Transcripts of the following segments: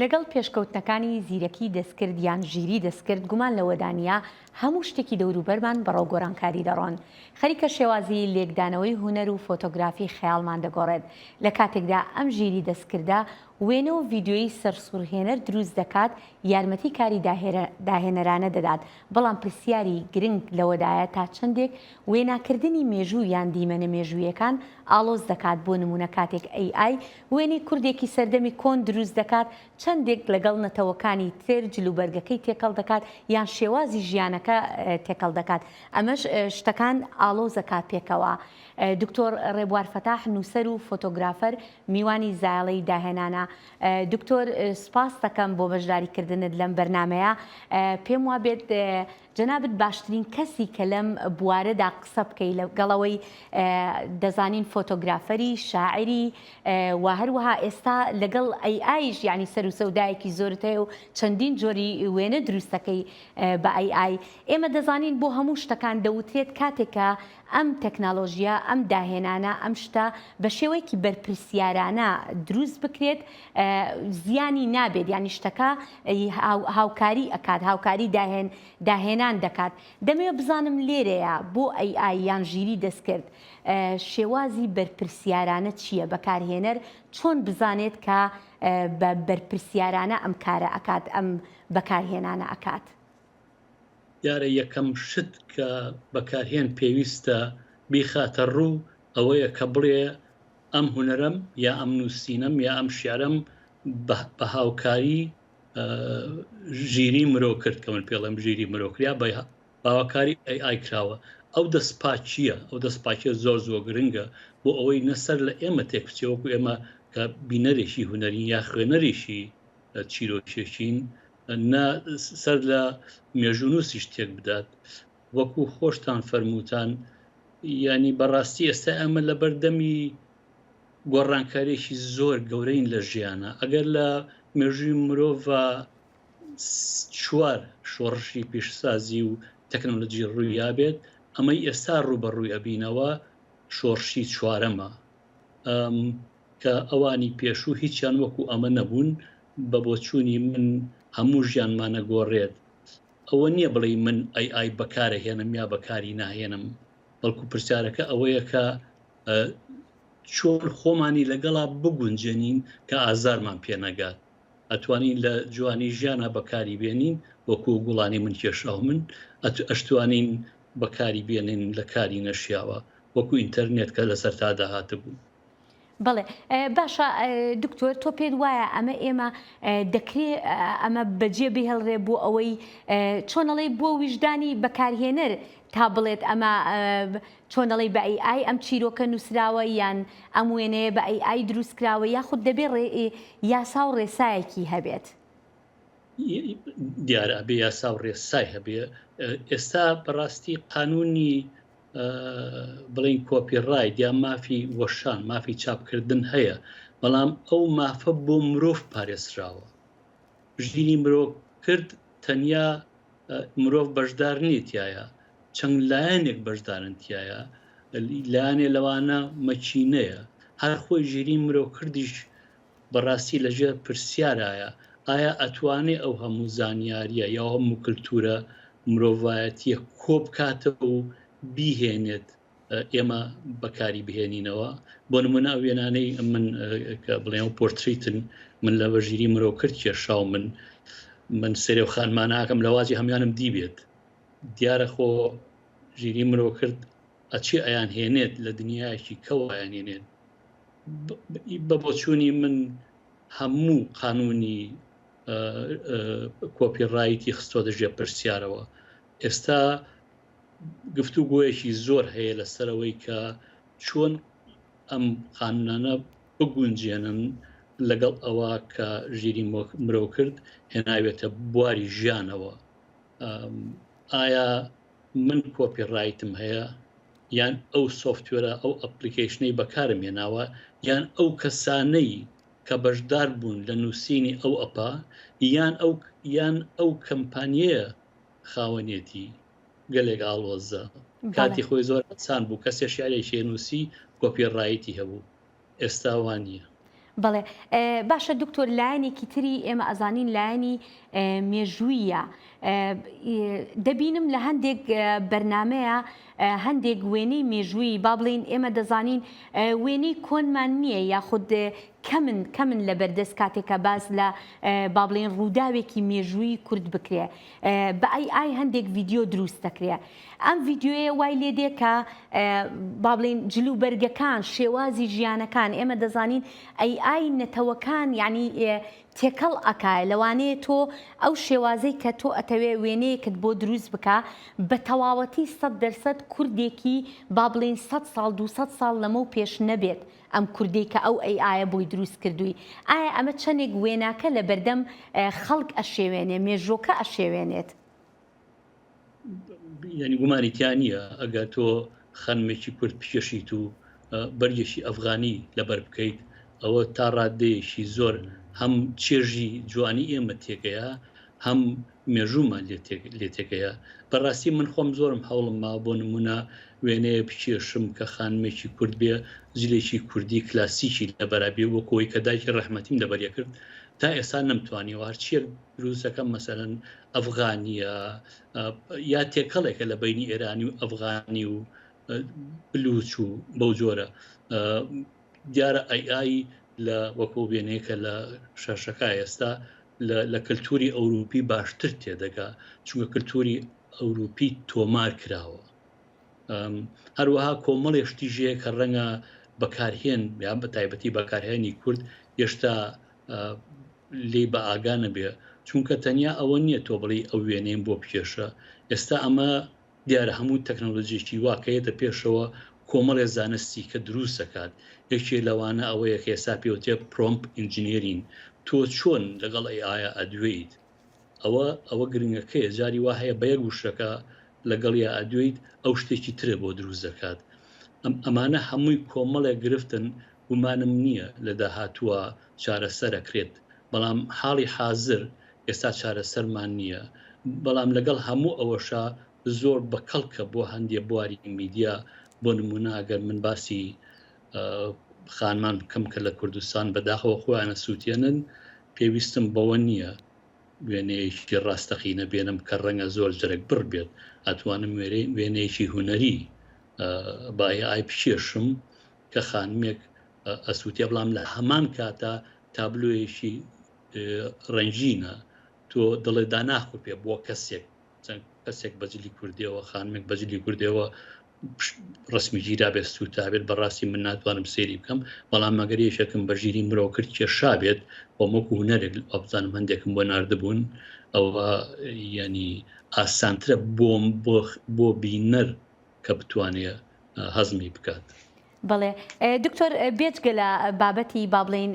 لەگەڵ پێشکەوتنەکانی زیرەکی دەستکرد یان ژیری دەستکرد گومان لەوەدا نییە هەموو شتێکی دەوروبەرمان بەڕەو گۆرانکاری دەڕۆن. خەریکە شێوازی لێکدانەوەی هونەر و فۆتۆگرافی خەیاڵمان دەگۆڕێت. لە کاتێکدا ئەم ژیری دەستکردە وێنە و ڤیدیۆیی سەرسوڕهێنەر دروست دەکات یارمەتی کاری داهێنەرانە دەدات، بەڵام پرسیاری گرنگ لەوەدایە تا چەندێک وێناکردنی مێژوو یان دیمەنە مێژوویەکان ئاڵۆز دەکات، بۆ نموونە کاتێک AI وێنەی کوردێکی سەردەمی کۆن دروست دەکات چەندێک لەگەڵ نەتەوەکانی تر جلوبەرگەکەی تێکەڵ دەکات یان شێوازی ژیانەکە تێکەڵ دەکات ئەمەش شتەکان ئاڵۆزەکات پێکەوە. دکتۆر ڕێبوار فەتاح نووسەر و فۆتۆگرافەر میوانی زایەڵەی داهێنانە. دکتۆر سوپاست دەکەم بۆ بەشداری کردنت لەم بەرنامەیە. پێم وابێت جەنابت باشترین کەسی کە لەم بوارەدا قسە بکەی لەگەڵ ئەوەی دەزانین فۆتۆگرافەری، شاعیری و هەروەها ئێستا لەگەڵ AI یش یانی سەر و سەودایەکی زۆرت هەیە و چەندین جۆری وێنە دروست دەکەی بە AI. ئێمە دەزانین بۆ هەموو شتەکان دەوترێت کاتێک کە ئەم تەکنالۆژیە، ئەم داهێنانە، ئەم شتە بە شێوەیەکی بەرپرسیارانە دروست بکرێت زیانی نابێت یانی شتەکە هاوکاری ئەکات هاوکاری داهێن داهێنان دەکات دەمەوێت بزانم لێرەیە بۆ AI یان ژیری دەستکرد شێوازی بەرپرسیارانە چییە بەکارهێنەر چۆن بزانێت کە بە بەرپرسیارانە ئەم کارە ئەکات ئەم بەکارهێنانە ئەکات؟ دیارە یەکەم شت کە بەکارهێن پێویستە بیخاتە ڕوو ئەوەیە کە بڵێ ئەم هونەرەم یا ئەم نووسینەم یا ئەم شیعرەم بە هاوکاری ژیری مرۆ کرد کە من پێڵێم ژیری مرۆ کرد یا بە باوەکاری AI کراوە ئەو دەستپاکییە ئەو دەستپاکیە زۆر زۆر گرنگە بۆ ئەوەی نەسەر لە ئێمە تێک بچێ وەکو ئێمە کە بینەرێکی هونەرین یا خوێنەرێکی چیرۆکێکین نە سەر لە مێژوونووسیش تێک بدات وەکو خۆشتان فەرمووتان یانی بەڕاستی ئێستا ئەمە لەبەر دەمی گۆڕانکاریێکی زۆر گەورەین لە ژیانە ئەگەر لە مێژووی مرۆڤ چوار شۆڕشی پیشسازی و تەکنەلۆجی ڕوویابێت ئەمەی ئێستا ڕووبەڕووی ئەبینەوە شۆڕشی چوارەمە کە ئەوانی پێشوو هیچیان وەکو ئەمە نەبوون، بە بۆچوونی من هەموو ژیانمان ئەگۆڕێت، ئەوە نییە بڵێی من AI بەکارەهێنم یا بەکاری ناهێنم، بەڵکو پرسیارەکە ئەوەیە کە چۆن خۆمانی لەگەڵا بگونجێنین کە ئازارمان پێ نەگات، ئەتوانین لە جوانی ژیانا بەکاری بێنین وەکو گوڵانی من کێشاو من، ئەشتوانین بەکاری بێنین لە کاری نەشیاوە وەکو ئینتەرنێت کە لەسەر تا داهاتبوو. بەڵێ باشە دکتۆر تۆ پێت وایە ئەمە ئێمە دەکرێ ئەمە بەجێ بهێڵرێ بۆ ئەوەی چۆنەڵی بۆ ویژدانی بەکارهێنەر تا بڵێت ئەمە چۆنەڵی بە AI ئەم چیرۆکە نووسراوە یان ئەم وێنەیە بە AI دروست کراوە یاخود دەبێ یاسا و ڕێسایەکی هەبێت؟ دیارە ئەبێ یاسا و ڕێسای هەبێ ئێستا بەڕاستی قانونی بڵین copyright یا مافی وەشان مافی چاپکردن هەیە بەڵام ئەو مافە بۆ مرۆڤ پارێزراوە ژیری مرۆڤ کرد تەنیا مرۆڤ بەشدار نییە تایە چەند لایەنێک بەشدارن تایە لایەنێ لەوانە مەکینەیە هەر خۆی ژیری مرۆ کردیش بەڕاستی لەژێر پرسیارایە ئایا ئەتوانێ ئەو هەموو زانیاریە یا هەموو کلتورە مرۆڤایەتیە کۆبکاتەوە و بیهێنێت ئێمە بەکاری بهێنینەوە بۆ نمونە ئەو وێنانەی من کە بڵێن و پۆرتریتن من لە بەژیری مرۆ کرد کێشاو من من سەرێ و خانماناکەم لەوازی هەموانم دیبێت دیارە خۆ ژیری مرۆ کرد ئەچێ ئەیان هێنێت لە دنیایەکی کەوە ئەیان هێنێت بە بۆچوونی من هەموو قانونی copyright ی خستۆتە ژێر پرسیارەوە ئێستا گفتوگۆیەکی زۆر هەیە لەسەرەوەی کە چۆن ئەم قانونانە بگونجێنن لەگەڵ ئەوە کە ژیری مرۆ کرد هێناوێتە بواری ژیانەوە ئایا من copyright م هەیە یان ئەو software ە ئەو application ەی بەکارم هێناوە یان ئەو کەسانەی کە بەشدار بوون لە نووسینی ئەو app ە یان ئەو یان ئەو کەمپانیەیە خاوەنێتی گەلێک ئاڵۆزە کاتی خۆی زۆر ئاسان بوو کەسێ شعرێکی نووسی copyright ی هەبوو ئێستا وا نییە. بەڵێ باشە دکتۆر لایەنێکی تری ئێمە ئەزانین لایەنی مێژوویە دەبینم لە هەندێک بەرنمەیە هەندێک وێنەی مێژووی با بڵین ئێمە دەزانین وێنەی کۆنمان نییە یاخود کەمن کەمن لە بەردەست کاتێکە باس لە با بڵین ڕووداوێکی مێژووی کورد بکرێ بە AI هەندێک ڤیدیۆ دروست دەکرێ ئەم ڤیدیۆیە وای لێ دێ کە با بڵێین جل و بەرگەکان شێوازی ژیانەکان ئێمە دەزانین AI نەتەوەکان یعنی تێکەڵ ئەکایە لەوانەیە تۆ ئەو شێوازەی کە تۆ ئەتەوێ وێنەیەکت بۆ دروست بکە بە تەواوەتی سەد دەرسەد کوردێکی با بڵێین سەد ساڵ 200 ساڵ لەمەو پێش نەبێت ئەم کوردەی کە ئەو AI ە بۆی دروست کردووی ئایا ئەمە چەندێک وێناکە لە بەردەم خەڵک ئەشێوێنێ مێژۆکە ئەشێوێنێت؟ یعنی گومانی تیا نییە ئەگەر تۆ خانمێکی کورد بکێشیت و بەرگێکی ئەفغانی لەبەر بکەیت ئەوە تا ڕادەیەکی زۆر هەم چێژی جوانی ئێمە تێگەیە هەم مێژوومان لێ تێگەیە بەڕاستی من خۆم زۆرم هەوڵم ما بۆ نمونە وێنەیە بکێشم کە خانمێکی کورد بێ جلێکی کوردی کلاسیکی لەبەرا بێ وەکۆی کە دایکی ڕەحمەتیم لەبەریە کرد تا ئێستا نەمتوانیەوە هەرچیەک دروستەکەم مەسەلەن ئەفغانیە یا تێکەڵێکە لە بینی ئێرانی و ئەفغانی و بلوچ و بەو جۆرە دیارە AI لە وەکۆ وێنەیەکە لە شاشەکە ئێستا لە کەلتوری ئەوروپی باشتر تێدەگا چونکە کەلتوری ئەوروپی تۆمار کراوە هەروەها کۆمەڵێ شتی ژەیە کە ڕەنگە بەکارهێن یان بە تایبەتی بەکارهێنی کورد هێشتا لێی بە ئاگا نەبێ چونکە تەنیا ئەوە نییە تۆ بڵێی ئەو وێنەیەم بۆ بکێشە ئێستا ئەمە دیارە هەموو تەکنەلۆجیەکی وا کە یەتە پێشەوە کۆمەڵێ زانستی کە دروست دەکات یەکێ لەوانە ئەوەیە کە ئێستا پێوترێ prompt engineering تۆ چۆن لەگەڵ AI ە ئەدوێیت ئەوە ئەوە گرنگەکەیە جاری وا هەیە بە یەک وشەکە لەگەڵیا ئەدوێیت ئەو شتێکی ترە بۆ دروست دەکات ئەمانە هەمووی کۆمەڵێک گرفتن گومانم نییە لە داهاتووە چارەسەر ئەکرێت بەڵام حاڵی حازر ئێستا چارەسەرمان نییە بەڵام لەگەڵ هەموو ئەوەشا زۆر بە کەڵکە بۆ هەندێ بواری میدیا بۆ نمونە ئەگەر من باسی خانمان بکەم کە لە کوردستان بەداخەوە خۆیانە سووتێنن پێویستم بەوە نییە وێنەیەکی ڕاستەقینە بێنم کە ڕەنگە زۆر جەرگ بڕ بێت ئەتوانم وێنەیەکی هونەری بە AI بکێشم کە خانمێک ئەسووتێ بەڵام لە هەمان کاتا تابلۆیەکی ڕەنگینە تۆ دڵێ داناخورپێ بۆ کەسێک چەند کەسێک بەجلی کوردیەوە خانمێک بەجلی کوردیەوە ڕسمی گیرا بێت سووتا بێت بەڕاستی من ناتوانم سێری بکەم بەڵام مەگەر یەکێکم بە ژیری مرۆ کرد کێشا بێت بۆ وەکو هونەرێک وابزانم هەندێکم بۆ ناردبوون ئەوە ینی ئاسانترە بۆم بۆ بینەر کە بتوانێ هەزمی بکات. بەڵێ دکتۆر بێجگە لە بابەتی با بڵێین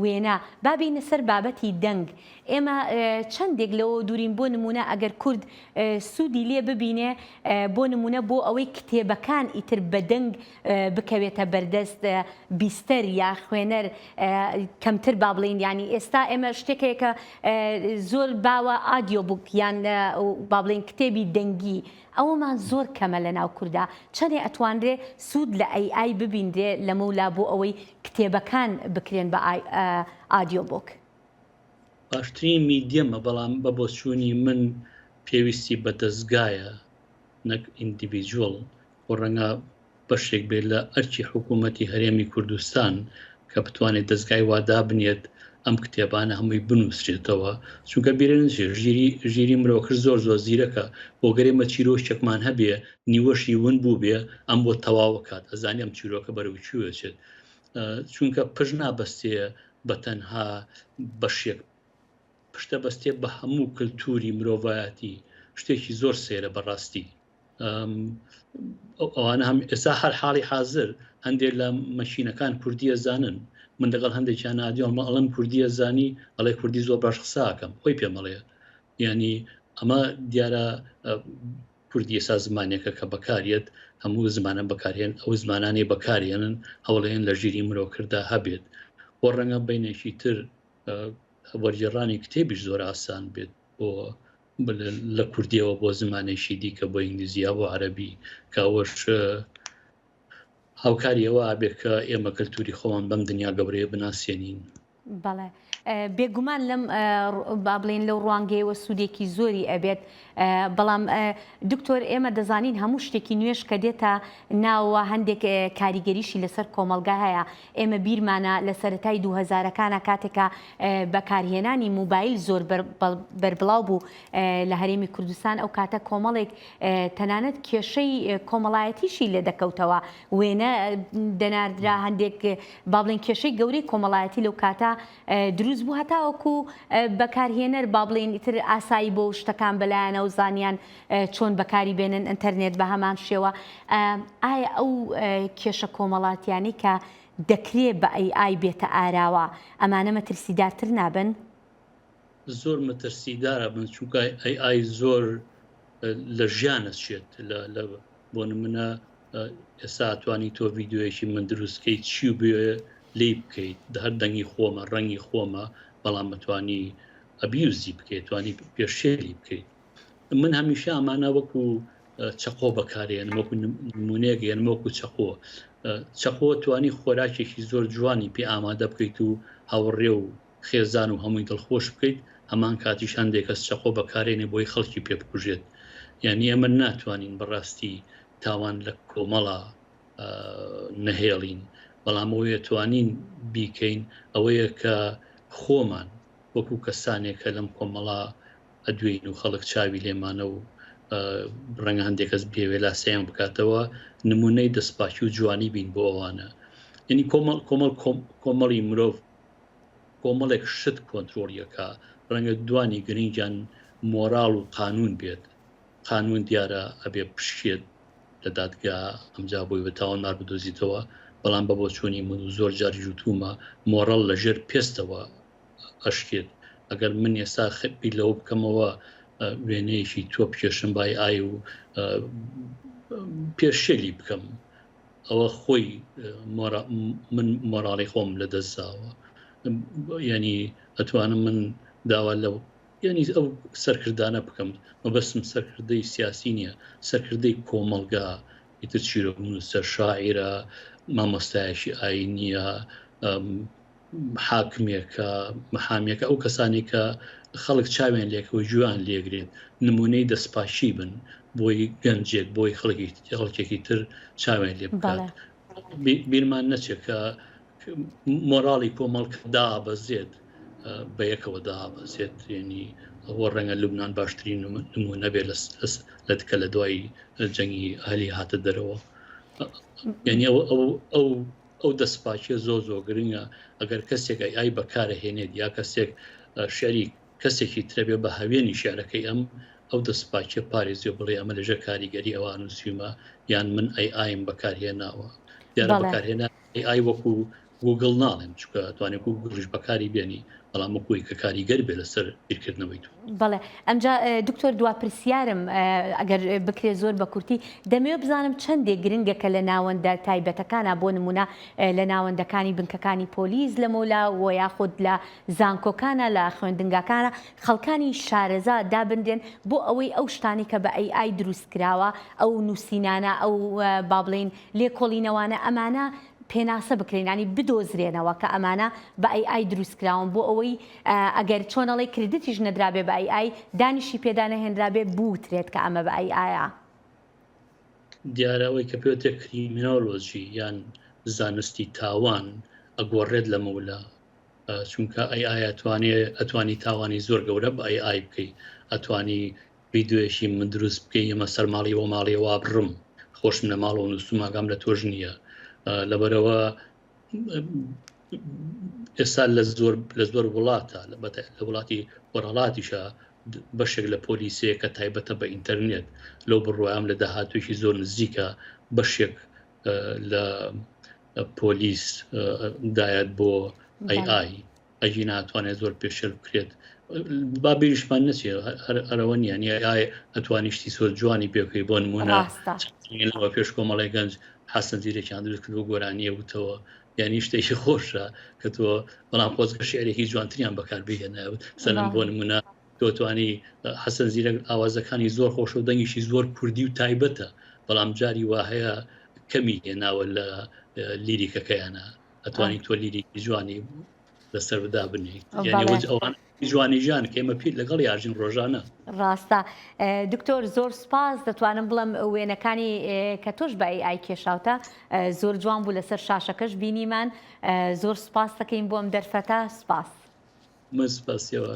وێنە با بێینە سەر بابەتی دەنگ ئێمە چەندێک لەوە دوورین بۆ نمونە ئەگەر کورد سوودی لێ ببینێ بۆ نمونە بۆ ئەوەی کتێبەکان ئیتر بە دەنگ بکەوێتە بەردەست بیستەر یا خوێنەر کەمتر با بڵێین یانی ئێستا ئێمە شتێک هەیە کە زۆر باوە audio book یان با بڵێین کتێبی دەنگی ئەوەمان زۆر کەمە لەناو کوردا، چەنێ ئەتوانرێ سوود لە AI ببینرێ لەمەولا بۆ ئەوەی کتێبەکان بکرێن بە audio book؟ باشترین میدیەمە بەڵام بە بۆچوونی من پێویستی بە دەزگایە نەک individual خۆ ڕەنگە بەشێک بێت لە ئەرکی حکوومەتی هەرێمی کوردستان کە بتوانێت دەزگای وا دابنێت ئەم کتێبانە هەمووی بنووسرێتەوە چونکە بیرە نەچێت ژیری ژیری مرۆکرد زۆر زۆر زیرەکە بۆ گەر ئێمە چیرۆکێکمان هەبێ نیوەشی ون بوو بێ ئەم بۆ تەواوە کات ئەزانی ئەم چیرۆکە بەرەو کوێ چێت چونکە پشت نابەستێ بە تەنها بەشێک پشتە بەستێ بە هەموو کللتوری مرۆڤایەتی شتێکی زۆر سەیرە بەڕاستی ئەوانە هەم ئێستا هەر حاڵی حاضر هەندێک لە مەشینەکان کوردیە زانن من لەگەڵ هەندێکیان نادیڵمە ئەڵم کوردیە زانی ئەڵێ کوردی زۆر باش قساکەم خۆی پێمەڵێ ینی ئەمە دیارە کوردی ئێستا زمانێکە کە بەکارێت هەموو زمانە بەکارهێن ئەو زمانانەی بەکارهێنن هەوڵێن لە ژیری مرۆکردا هەبێت بۆ ڕەنگە بینێکی تر وەرگێڕانی کتێبیش زۆر ئاسان بێت بۆ لە کوردیەوە بۆ زمانێکی دیکە بۆ ئینگلیزی یا بۆ عەرەبی کە ئەوەش. هاوکاری ئەوە ئەبێ کە ئێمە کەلتوری خۆمان بەم دنیا گەورەیە بناسێنین. بەڵێ بێگومان لەم با بڵێین لەو ڕوانگەیەوە سوودێکی زۆری ئەبێت بەڵام دکتۆر ئێمە دەزانین هەموو شتێکی نوێش کە دێتە ناوە هەندێک کاریگەریشی لەسەر کۆمەڵگا هەیە ئێمە بیرمانە لە سەرەتای دووهەزارەکانە کاتێکە بەکارهێنانی موبایل زۆر بەربڵاو بوو لە هەرێمی کوردستان ئەو کاتە کۆمەڵێک تەنانەت کێشەی کۆمەڵایەتیشی لێ دەکەوتەوە وێنە دەناردرا هەندێک با بڵێن کێشەی گەورەی کۆمەڵایەتی لەو کاتە دروست بوو هەتاوەکو بەکارهێنەر با بڵێن ئیتر ئاسایی بۆ شتەکان بەلایەنە و زانیان چۆن بەکاری بێنن ئینتەرنێت بە هەمان شێوە ئایا ئەو کێشە کۆمەڵاتیانەی کە دەکرێ بە AI بێتە ئاراوە ئەمانە مەترسیدارتر نابن؟ زۆر مەترسیدارە بن چونکە AI زۆر لە ژیان ئەچێت لە بۆ نمونە ئێستا ئەتوانی تۆ ڤیددیوەکی من دروستکەیت چی و بێ لی بکەیت هەر دەنگی خۆمە ڕەنگی خۆمە بەڵام ئەتوانی abuse ی بکەیت توانی پێشێلی بکەیت من هەمیشە ئەمانە وەکو چەقۆ بەکارێنم وەکو نمونەیەک یان وەکو چەقۆ چەقۆ توانی خۆراکێکی زۆر جوانی پێ ئامادە بکەیت و هاوڕێ و خێزان و هەمووی دڵخۆش بکەیت هەمان کاتیش هەندێک کەس چەقۆ بەکارێنێ بۆی خەڵکی پێ بکوژێت یعنی ئێمە ناتوانین بەڕاستی تاوان لە کۆمەڵە نەهێڵین بەڵام ئەوەیە توانین بیکەین ئەوەیە کە خۆمان وەکو کەسانێک کە لەم کۆمەڵا ئەدوێین و خەڵک چاوی لێمانە و ڕەنگە هەندێک کەس بێوێ لاسەیان بکاتەوە نمونەی دەستپاکی و جوانی بین بۆ ئەوانە یعنی کۆمەڵ کۆمەڵ کۆمەڵی مرۆڤ کۆمەڵێک شت کۆنترۆڵی ئەکا، ڕەنگە دوانی گرنگیان مۆراڵ و قانوون بێت، قانوون دیارە ئەبێ بشکێت لە دادگا ئەمجا بۆی بە تاوانبار بدۆزیتەوە، بەڵام بە بۆچوونی من و زۆر جاریش وتوومە مۆڕەڵ لە ژێر پێستەوە ئەشکێت، ئەگەر من ئێستا بیر لەوە بکەمەوە وێنەیەکی تۆ بکێشم بای ئای و پێشێلی بکەم ئەوە خۆی من مۆراڵی خۆم لە دەست داوە ینی ئەتوانم من داوا لە ینی ئەو سەرکردانە بکەم مەبەستم سەرکردەی سیاسی نییە سەرکردەی کۆمەڵگا ئیتر چیرۆک نووسەر شاعیرە مامۆستایەکی ئاینیە حاکمێکە، محامیەکە، ئەو کەسانەی کە خەڵک چاویان لێکە و گوێیان لێگرێت نمونەی دەستپاکی بن بۆی گەنجێک بۆی خەڵکی خەڵکێکی تر چاویان لێ بکات بیرمان نەچێت کە مۆراڵی کۆمەڵ کە دابەزێت بە یەکەوە دابەزێت یعنی ئەوە ڕەنگە لوبناان باشترین نمونە بێت لە دکە لە دوای جەنگی ئەهلی هاتە دەرەوە یعنی ئەو ئەو ئەو دەستپاکیە زۆر زۆر گرنگە ئەگەر کەسێک ئەی ئای بەکارەهێنێت یا کەسێک شعری کەسێکی ترە بێ بە هەوێنی شعرەکەی ئەم ئەو دەستپاکیە پارێزیۆ بڵێ ئەمە لەژێر کاریگەری ئەوە نووسیومە یان من ئەی ئایم بەکارهێناوە دیارە بەکارهێنا ئەی ئای وەکو گوگڵ ناڵێم چونکە توانێت گوگڵیش بەکاری بێنی بەڵام وەکوی کە کاریگەر بێ لەسەر بیرکردنەوەی تۆ. بەڵێ ئەمجا دکتۆر دوا پرسیارم ئەگەر بکرێ زۆر بە کورتی دەمەوێ بزانم چەندێک گرنگە کە لە ناوەندە تایبەتەکانا بۆ نمونە لە ناوەندەکانی بنکەکانی پۆلیس لەمەولا و یاخود لە زانکۆکانا لە خوێندنگاکانا خەڵکانی شارەزا دابنرێن بۆ ئەوەی ئەو شتانەی کە بە AI دروست کراوە ئەو نووسینانە ئەو با بڵێین لێکۆڵینەوانە ئەمانە پێناسە بکرێن یانی بدۆزرێنەوە کە ئەمانە بە AI دروست کراون بۆ ئەوەی ئەگەر چۆن ئەڵێی credit یش نەدرابێ بە AI دانیشی پێدا نەهێنرابێ بوترێت کە ئەمە بە AI ە. دیارە ئەوەی کە پێوتێ criminology یان زانستی تاوان ئەگۆڕێت لەمەولا چونکە AI ئەتوانێ ئەتوانی تاوانی زۆر گەورە بە AI بکەی ئەتوانی ڤیدیۆیەکی من دروست بکەی ئێمە سەر ماڵی وە ماڵی وا بڕم خۆشم لە ماڵەوە نووسوم ئاگام لە تۆش نییە لەبەرەوە ئێستا لە زۆر لە زۆر وڵاتە لە وڵاتی خۆرهڵاتیشە بەشێک لە پۆلیسەیە کە تایبەتە بە ئینتەرنێت لەو بڕوام لە داهاتوێکی زۆر نزیکە بەشێک لە پۆلیس دایەت بۆ AI ئەگینا ئەتوانێت زۆر پێشێل بکرێت با بیریشمان نەچێ هەرەوە نییە نیە ئای ئەتوانی شتی زۆر جوانی پێ بکەی بۆ نمونە لەوە پێش کۆمەڵی گەنج حەسەن زیرەکیان دروست کرد و گۆرانیە وتەوە یعنی شتێکی خۆشە کە تۆ بەڵام خۆزگە شعرێکی جوانتریان بەکار بهێنایە سەرم بۆ نمونە تۆ توانی حەسەن زیرەک ئاوازەکانی زۆر خۆشە و دەنگیشی زۆر کوردی و تایبەتە بەڵام جاری وا هەیە. کەمی هێناوە لە لیریکەکەیانە ئەتوانی تۆ لیریکی جوانی لەسەر بدا بنێیت یعنی وەج ئەوان جوانی ژیان کە ئێمە پیر لەگەڵ یاژین ڕۆژانە. ڕاستە دکتۆر زۆر سوپاس دەتوانم بڵێم وێنەکانی کە تۆش بە AI کێشاوتە زۆر جوان بوو لەسەر شاشەکەش بینیمان زۆر سوپاس دەکەین بۆ ئەم دەرفەتە سوپاس. من سوپاسیەوە.